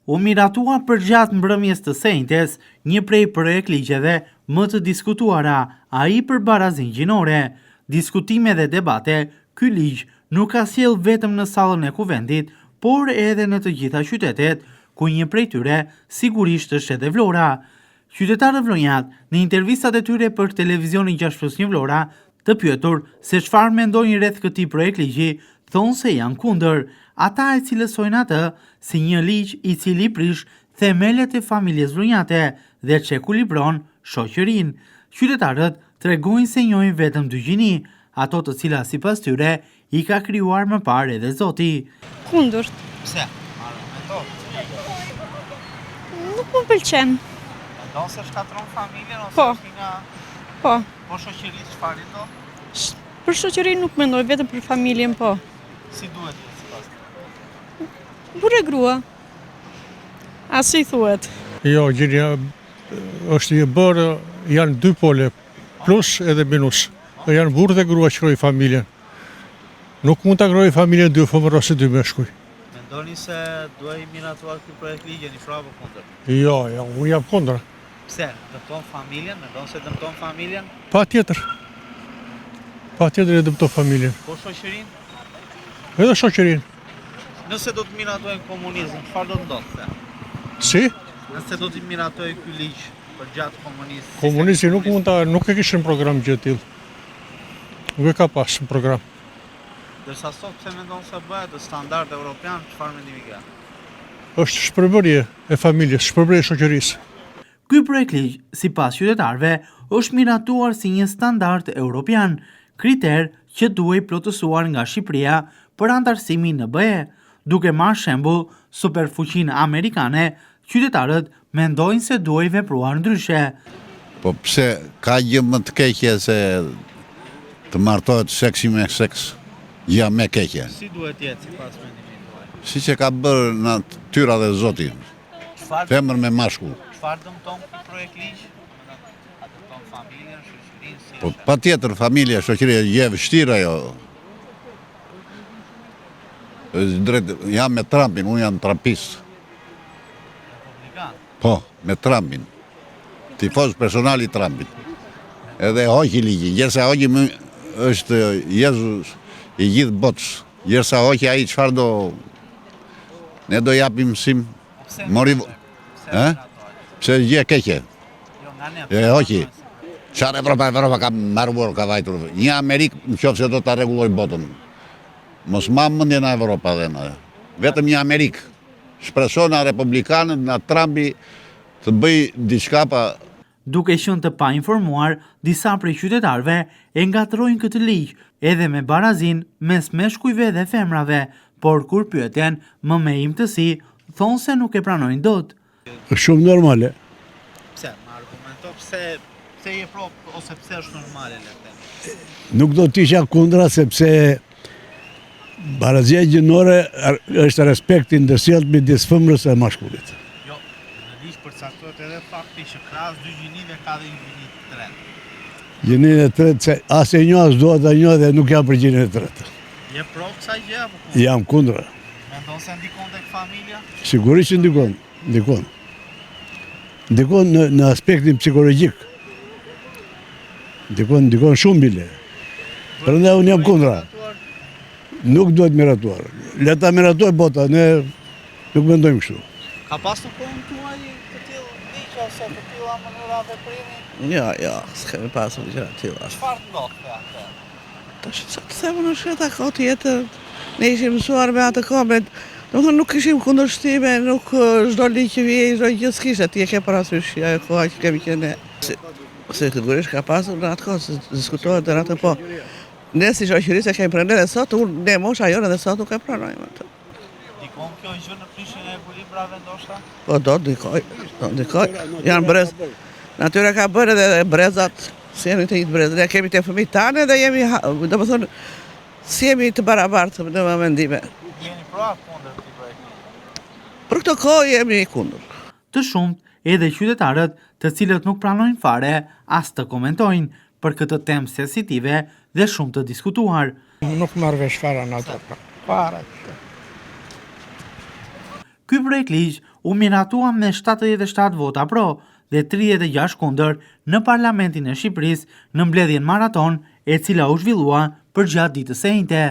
U miratua përgjatë mbrëmjes të së enjtes një prej projektligjeve më të diskutuara, ai për barazinë gjinore. Diskutime dhe debate, ky ligj nuk ka sjellë vetëm në sallën e Kuvendit, por edhe në të gjitha qytetet, ku një prej tyre sigurisht është edhe Vlora. Qytetarët vlonjatë, në intervistat e tyre për televizionin 6 plus 1 Vlora, të pyetur se çfarë mendojnë rreth këtij projektligji, thonë se janë kundër. Ata e cilësojnë atë si një ligj i cili prish themelet e familjes vlonjate dhe çekuilibron shoqërinë. Qytetarët tregojnë se njohin vetëm dy gjini, ato të cilat sipas tyre I ka krijuar më parë edhe Zoti. Kundër. Pse? Argumento. Nuk më pëlqen. Mendon se shkatërron familjen ose po. është nga Po. Po shoqërisë çfarë i do? Për shoqërinë nuk mendoj, vetëm për familjen po. Si duhet të jetë sipas teje? Burrë e grua. A si thuhet? Jo, gjinia është e bërë, janë dy pole, plus edhe minus. Janë burrë dhe grua që krijojnë familjen. Nuk mund ta krijojë familjen dy femra ose dy meshkuj. Mendoni se duhej miratuar ky projektligj, jeni pro apo kundër? Jo, jo, unë jam kundër. Pse? Dëmton familjen? Mendon se dëmton familjen? Patjetër. Patjetër e dëmton familjen. Po shoqërinë? Edhe shoqërinë. Nëse do të miratohej në komunizëm, çfarë do të ndodhte? Si? Nëse do të miratohej ky ligj përgjatë komunizmit. Komunisti nuk mund ta, nuk e kishin program gjë të tillë. Nuk e ka pas në program. Ndërsa sot pse mendon se bëhet standard europian, çfarë mendimi ke? Është shpërbërje e familjes, shpërbërje e shoqërisë. Ky projektligj, sipas qytetarëve, është miratuar si një standard europian, kriter që duhej plotësuar nga Shqipëria për anëtarësimin në BE. Duke marrë shembull superfuqinë amerikane, qytetarët mendojnë se duhej vepruar ndryshe. Po pse ka gjë më të keqe se të martohet seksi me seks, gjëja më e keqe. Si duhet të jetë sipas mendimit tuaj? Siç e ka bërë natyra dhe Zoti. Femër me mashkull. Çfarë dëmton ky projektligj? A dëmton familjen, shoqërinë, si Po patjetër familja, shoqëria, gjë e vështirë ajo. Drejt, jam me Trumpin, unë jam trumpist. Republikan? Po, me Trumpin. Tifoz personal i Trumpit. Edhe e hoqi ligjin, gjersa hoqi më është Jezus i gjithë botës. Gjersa hoqi ai çfarë do ne do japim mësim. Po Mori Ë? Pse është gjë e keqe? Jo, nga ne. E hoqi. Çfarë Evropa, Evropa ka mbaruar, ka vajtur. Një Amerikë në qoftë se do ta rregullojë botën. Mos ma mendje na Evropa dhe na. Vetëm një Amerikë. Shpreson na republikanët, na Trumpi të bëjë diçka pa Duke qenë të painformuar, disa prej qytetarëve e ngatërrojnë këtë ligj edhe me barazinë mes meshkujve dhe femrave, por kur pyeten më me imtësi, thonë se nuk e pranojnë dot. Është shumë normale. Pse? Ma argumento pse pse je pro ose pse është normale le të themi. Nuk do të isha kundra sepse barazia gjinore është respekt i ndërsjelltë midis femrës e mashkullit. Jo, në ligj përcaktohet edhe fakti që krahas dy gjinive ka dhe një gjini të tretë. Gjininë e tretë se as e njoh as dua ta njoh dhe nuk jam për gjininë e tretë. Je pro kësaj gjë apo kundër? Jam kundra. Mendon se ndikon tek familja? Sigurisht që ndikon, ndikon. Ndikon në, në aspektin psikologjik. Ndikon, ndikon shumë bile. Prandaj unë jam kundra. Nuk duhet miratuar. Le ta miratojë bota, ne nuk mendojmë kështu. Ka pasur në kohën tuaj të tillë ligj ose të tilla mënyra veprimi? Jo, jo, s'kemi pasur gjëra të tilla. Çfarë ndodhte atëherë? Tash ça të them unë është atë kohë tjetër. Ne ishim mësuar me atë kohë, me, domethënë nuk kishim kundërshtime, nuk çdo ligj që vije, çdo gjë s'kishte, ti e ke parasysh ajo koha që kemi qenë ne. Si, sigurisht ka pasur në atë kohë, se diskutohet në atë po. Ne si shoqëri s'e kemi pranuar dhe sot, unë, ne mosha jonë dhe sot nuk e pranojmë atë. Ndikon kjo gjë në prishjen e ekuilibrave ndoshta? Po do ndikoj, do ndikoj. Janë brez. Natyra ka bërë edhe brezat, s'jemi të njëjtë brez. Ne kemi te fëmijët tanë dhe jemi, domethënë, s'jemi të barabartë në mendime. Jeni pro apo kundër këtij projekti? Për këtë kohë jemi kundër. Të shumtë edhe qytetarët, të cilët nuk pranojnë fare as të komentojnë për këtë temë sensitive dhe shumë të diskutuar. Nuk marr vesh fare në ato. Fare. Ky projektligj u miratua me 77 vota pro dhe 36 kundër në Parlamentin e Shqipërisë në mbledhjen maraton e cila u zhvillua përgjatë ditës së enjte.